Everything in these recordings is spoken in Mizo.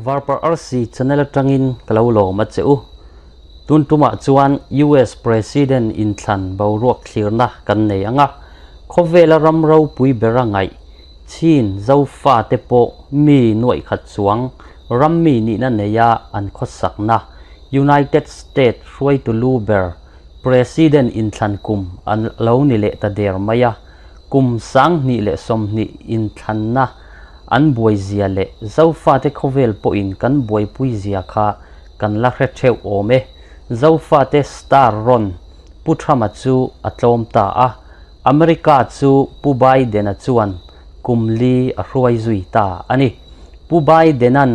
Varparh Arsi channel atangin ka lo lawm a che u. Tun tumah chuan US President inthlan boruak thlirna kan nei ang a, khawvela ram ropui bera ngaih chin Zofate pawh mi nuaih khat chuang ram mi nihna neia an khawsakna United State hruaitu lu ber President inthlan kum a lo ni leh ta der mai a, kum 2020 inthlanna an buai zia leh Zofate khawvel pawhin kan buaipui zia kha kan la hre theuh awm e. Zofate star rawn Pu Trump-a chu a tlawm ta a, America chu Pu Biden-a chuan kum li a hruai zui ta a ni. Pu Biden-a'n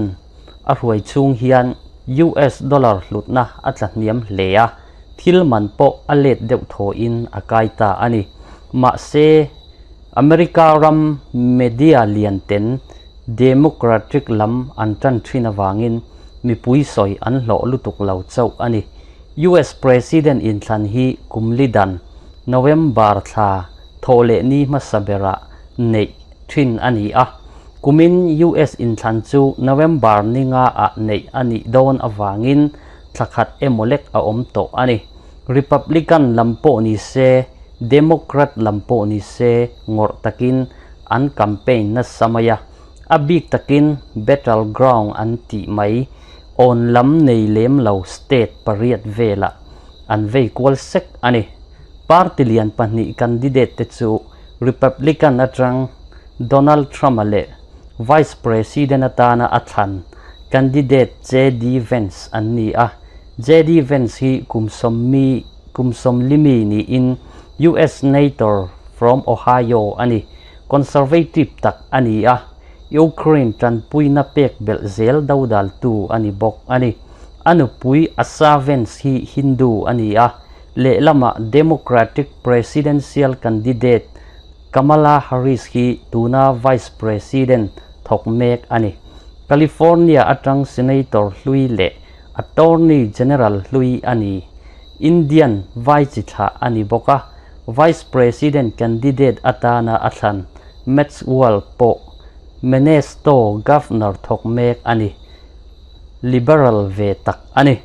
a hruai chhung hian US dollar hlutna a tla hniam hle a, thil man pawh a let deuh thawhin a kai ta a ni. Mahse, America ram media lian ten Democratic lam an tan thin avangin mipui sawi an hlawh lutuk lo chauh a ni. US President inthlan hi kum li dan November thla thawh leh ni hmasa berah neih thin a ni a. Kumin US inthlan chu November ni nga ah neih a nih dawn avangin thla khat emaw lek a awm tawh a ni. Republican lam pawh ni se, Democrat lam pawh ni se ngawrh takin an campaign nasa mai a. A bik takin battleground an tih mai awn lam nei lem lo state pariat velah an vei kual sek a ni. Party lian pahnih candidate te chu Republican atang Donald Trump-a leh Vice President atana a thlan candidate JD Vance an ni a. JD Vance hi kum sawmmi kum sawmlimi niin US Senator from Ohio a ni. Conservative tak a ni a, Ukraine tanpuina pek belh zel dodaltu a ni bawk a ni. A nupui Asa Vance hi Hindu a ni a, lehlamah Democratic Presidential candidate Kamala Harris hi tuna Vice President thawk mek a ni. California atang Senator hlui leh Attorney General hlui a ni. Indian vai chi thlah a ni bawk a, Vice President candidate atana a thlan Matt Walsh pawh Minnesota Governor thawk mek a ni. Liberal ve tak a ni.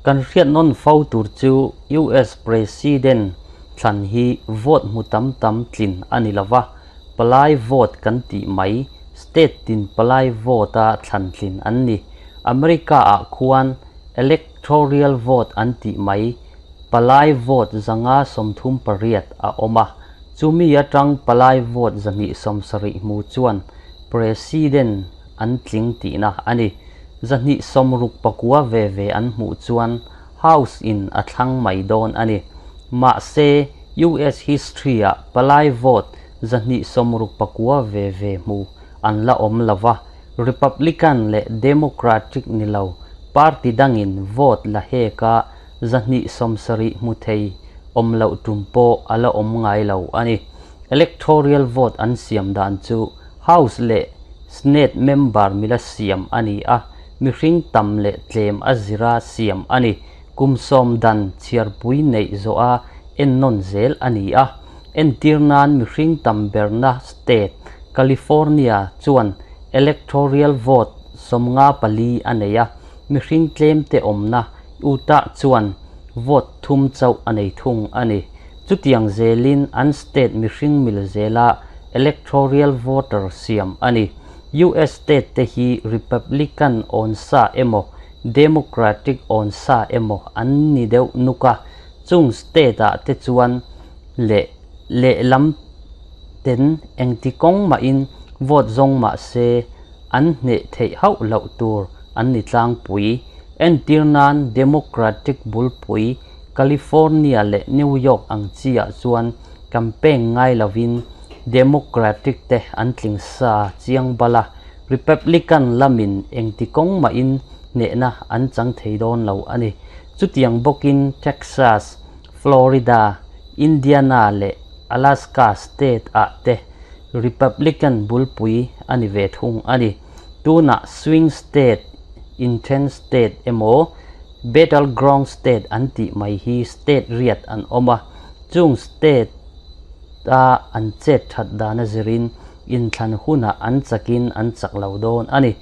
Kan hriat nawn fo tur chu US President thlan hi vote hmu tam tam tlin a ni lova, palai vote kan tih mai, state tin palai vote a thlan tlin an ni. America ah khuan electoral vote an tih mai, palai vote 538 a awm a, chumi atang palai vote 270 hmu chuan President an tling tihna a ni. 269 ve ve an hmuh chuan House in a thlang mai dawn a ni. Mahse, US history ah palai vote 269 ve ve hmu an la awm lo va, Republican leh Democratic ni lo party dangin vote la hek a 270 hmu thei awm loh tum pawh a la awm ngai lo a ni. Electoral vote an siam dan chu House leh Senate member mila siam a ni a, mihring tam leh tlem a zira siam a ni. Kum sawm dan chhiarpui neih zawha ennawn zel a ni a. Entir nan mihring tam berna state, California chuan electoral vote 54 a nei a, mihring tlem te awmna Utah chuan vote thum chauh a nei thung a ni. Chutiang zelin an state mihring mil zela electoral voter siam a ni. US state te hi Republican awn sa emaw Democratic awn sa emaw an ni deuh nuk a, chung state ah te chuan leh lehlam ten engti kawng mahin vote zawng mah se an hneh theih hauh loh tur an ni tlangpui. Entir nan Democratic bulpui California leh New York ang chiah chuan campaign ngai lovin Democratic te an tling sa chiang bal a, Republican lamin engti kawng mahin hnehna an chang thei dawn lo a ni. Chutiang bawkin Texas, Florida, Indiana leh Alaska state ah te Republican bulpui a ni ve thung a ni. Tunah swing state, inthen state emaw Battleground state an tih mai hi state riat an awm a, chung state a an chet that dan a zirin inthlan hunah an chakin an chak lo dawn a ni.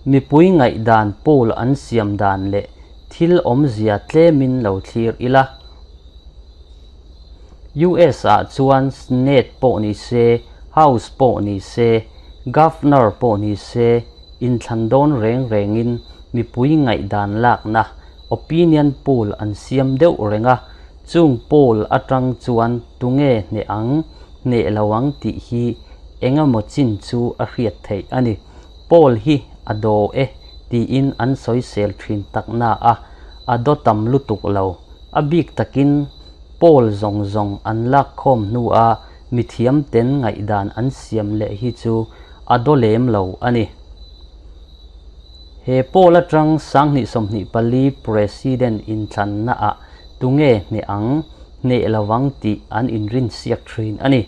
Mipui ngaihdan poll an siam dan leh thil awmzia tlemin lo thlir ila. US ah chuan Senate pawh ni se, House pawh ni se, Governor pawh ni se inthlan dawn reng rengin mipui ngaihdan lakna, opinion poll, an siam deuh reng a, chung poll atang chuan tunge hneh ang, hneh lo ang tih hi engemaw chin chu a hriat theih a ni. Poll hi a daw e tiin an sawisel thin tak na a, a daw tam lutuk lo. A bik takin poll zawng zawng an lak khawm hnua mithiamten ngaihdan an siam leh hi chu a daw lem lo a ni. He poll atang 2024 President inthlannaah tunge hneh ang, hneh lovang tih an inrinsiak thin a ni.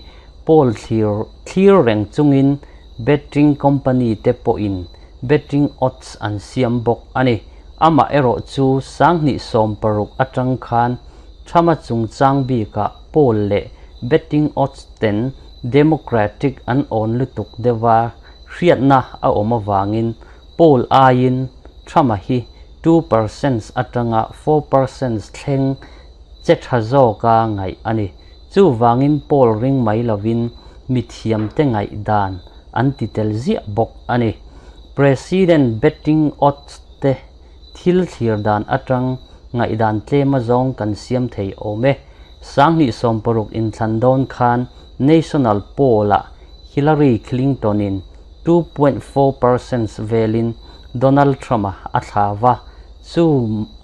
Poll thlir thlir reng chungin betting company te pawhin betting odds an siam bawk a ni. Amah erawh chu 2016 atang khan Trump-a chungchang bikah poll leh betting odds ten Democratic an awn lutuk deuha hriatna a awm avangin poll aiin Trump-a hi 2% atanga 4% thleng che tha zawka ngaih a ni. Chuvangin poll ring mai lovin mithiamte ngaihdan an ti tel ziah bawk a ni. President betting odds te thil thlir dan atang ngaihdan tlem azawng kan siam thei awm e. 2016 inthlan dawn khan National poll-ah Hillary Clinton-in 2.4% velin Donald Trump-a a thla va, chu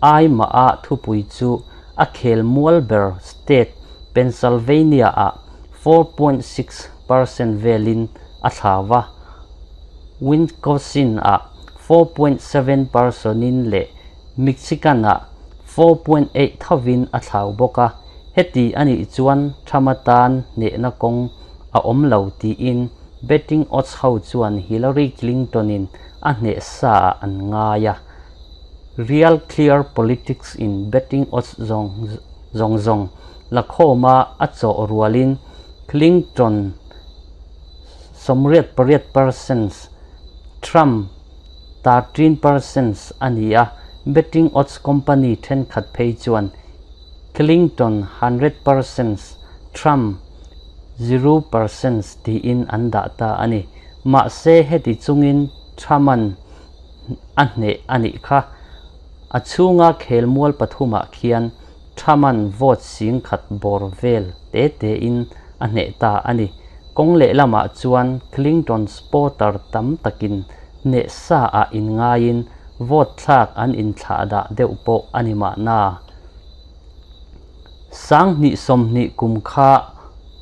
ai maha thupui chu a khel mual ber state Pennsylvania-ah 4.6% velin a thla va, Wisconsin-ah 4.7%-in leh Michigan-ah 4.8 thovin a thlau bawk a. Heti a nih chuan Trump-a tan hnehna kawng a awm lo tiin betting odds ho chuan Hillary Clinton-in a hneh saah an ngai a. Real Clear Politics in betting odds zawng zawng zawng la khawma a chawh rualin Clinton 88%, Trump 13% a ni a, betting odds company thenkhat phei chuan Clinton 100%, Trump 0% tiin an dah ta a ni. Mahse heti chungin Trump-a'n a hneh a nih kha. A chhunga khelmual pathumah khian Trump-a'n vote 10,000 bawr vel te tein a hneh ta a ni. Kawng lehlamah chuan Clinton supporter tam takin hneh saah inngaiin vote thlak an inthlahdah deuh pawh a ni mahna. 2020 kum kha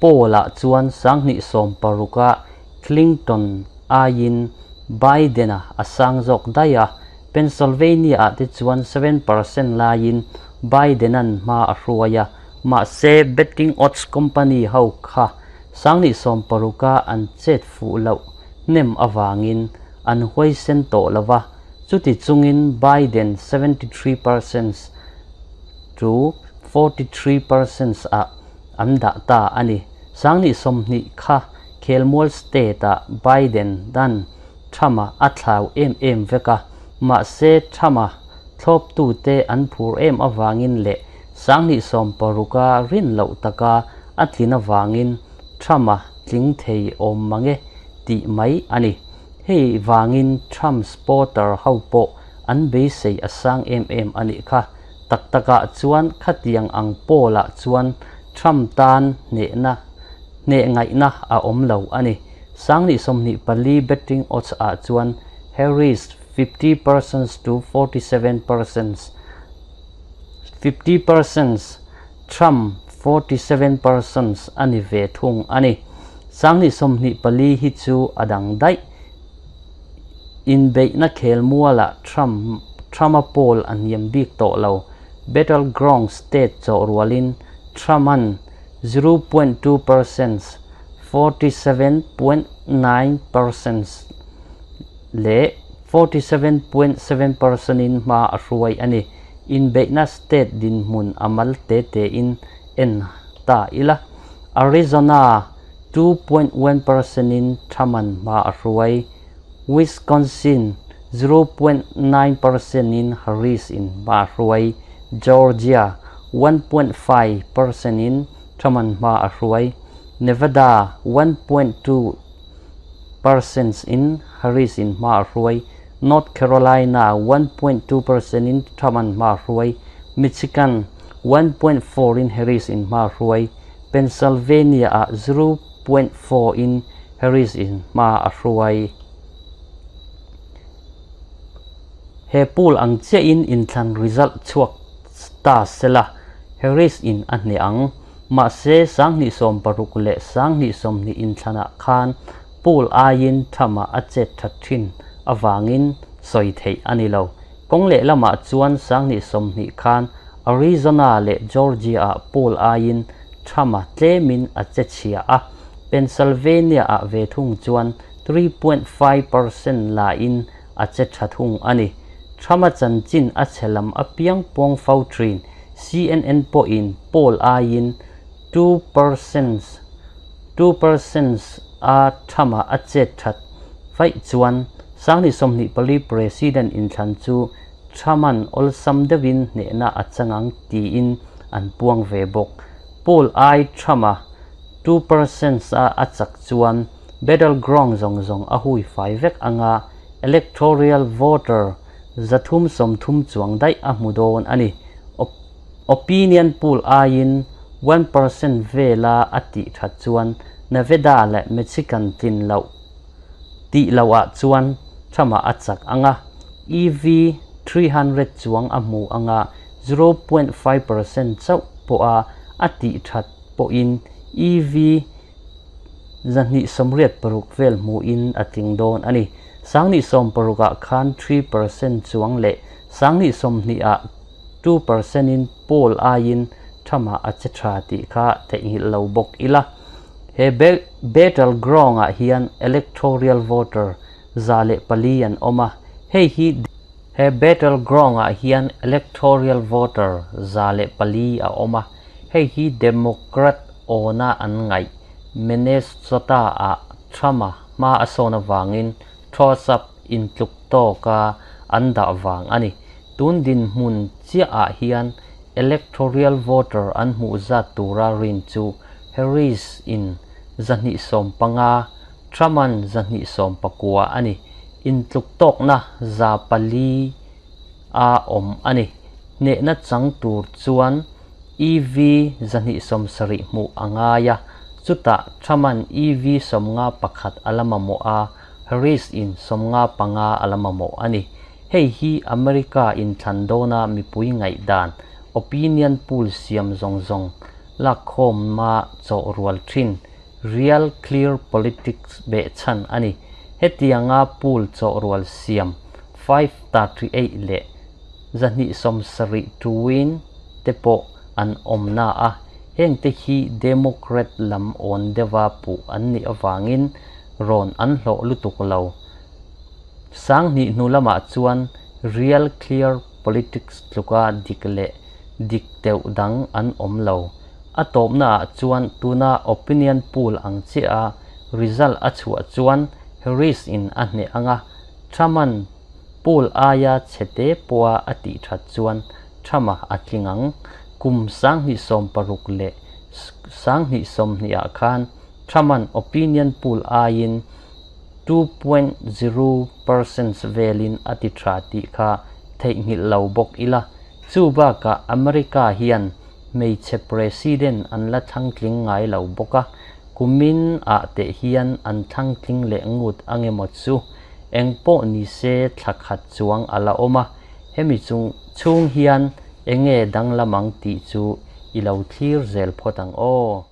poll-ah chuan 2016-ah Clinton aiin Biden-a a sang zawk daih a, Pennsylvania-ah te chuan 7% laiin Biden-a'n hma a hruai a, mahse betting odds company ho kha 2016-a an chet fuh loh hnem avangin an huaisen tawh lo va, chuti chungin Biden 73% to 43% ah an dah ta a ni. 2020 kha khelmual state-ah Biden-a'n Trump-a a thlau em em vek a, mahse Trump-a thlawptute an phur em avangin leh 2016-a rin loh taka a tlin avangin Trump-a tling thei awm mange tih mai a ni. Hei vangin Trump supporter ho pawh an beisei a sang em em a nih kha. Tak takah chuan khatiang ang poll-ah chuan Trump tan hnehna hneh ngaihna a awm lo a ni. 2024 betting odds ah chuan Harris 50% to 47%, 50%, Trump 47% a ni ve thung a ni. 2024 hi chu a dang daih. Inbeihna khelmualah Trump Trump-a poll a hniam bik tawh lo. Battleground state chawh rualin Trump-a'n 0.2%, 47.9% leh 47.7% in hma a hruai a ni. Inbeihna state dinhmun a mal te tein en ta ila. Arizona. 2.1 percent-in Trump-a'n hma a hruai. Wisconsin, 0.9 percent-in Harris-in hma a hruai. Georgia, 1.5 percent-in Trump-a'n hma a hruai. Nevada, 1.2 percent-in Harris-in hma a hruai. North Carolina, 1.2 percent-in Trump-a'n hma a hruai. Michigan, 1.4 in Harris-in hma a hruai. Pennsylvania-ah 0.4 in Harris-in hma a hruai. He poll ang chiahin inthlan result chhuak ta sela, Harris-in a hneh ang. Mahse, 2016 leh 2020 inthlanah khan poll aiin Trump-a a chet that thin avangin sawi theih a ni lo. Kawng lehlamah chuan 2020 khan Arizona leh Georgia-ah poll aiin Trump-a tlemin a che chhia a, Pennsylvania-ah ve thung chuan 3.5% laiin a che tha thung a ni. Trump-a chanchin a chhe lam apiang pawng fo thin. CNN pawhin poll aiin 2% 2% a Trump-a a chet that vaih chuan 2024 President inthlan chu Trump-a'n awlsam deuhin hnehna a chang ang tiin an puang ve bawk. Poll ai Trump-a 2% a a chak chuan battleground zawng zawng a hui fai vek anga electoral voter 330 chuang daih a hmu dawn a ni. Opinion poll aiin 1% vela a tih that chuan Nevada leh Michigan tlin loh tih lohah chuan Trump-a a chak anga EV 300 chuang a hmu anga 0.5% chauh pawha a tih that pawhin EV 286 vel hmuin a tling dawn a ni. 2016-ah khan 3% chuang leh 2020-ah 2% in poll aiin Trump-a a che tha tih kha theihnghilh lo bawk ila. He battleground-ah hian electoral voter 104 an awm a, hei hi He battleground-ah hian electoral voter 104 a awm a, hei hi Democrat awna an ngaih Minnesota-ah Trump-a hma a sawn avangin toss-up intluk tawka an dah vang a ni. Tun dinhmun chiahah hian electoral voter an hmuh zat tura rin chu Harris-in 215, Trump-a'n 219 a ni. Intluk tawkna 400 a awm a ni. Hnehna chang tur chuan EV 270 hmuh a ngai a, chutah Trump-a'n EV 51 a la mamawh a, Harris-in 55 a la mamawh a ni. Hei hi America inthlan dawna mipui ngaihdan, opinion poll siam zawng zawng lakkhawma chawh rual thin, Real Clear Politics behchhan a ni. Hetianga poll chawh rual siam 538 leh 270 tuin te pawh an awm na a, hengte hi Democrat lam awn deuha puh an nih avangin rawn an hlawh lutuk lo. 2000 hnu lamah chuan Real Clear Politics tluka dik leh dik deuh dang an awm lo. A tawpnaah chuan tuna opinion poll ang chiah a result a chhuah chuan Harris-in a hneh anga, Trump-a'n poll aia chhete pawha a tih that chuan Trump-a a tling ang. Kum 2016 leh 2020-ah khan Trump-a'n opinion poll aiin 2.0% velin a ti tha tih kha theihnghilh lo bawk ila. Chu bakah America hian hmeichhe president an la thlangtling ngai lo bawk a, kumin ah te hian an thlangtling leh ngut angemaw chu. Engpawh nise thla khat chuang a la awm a, hemi chung chhung hian enge danglam ang tih chu i lo thlir zel phawt ang aw.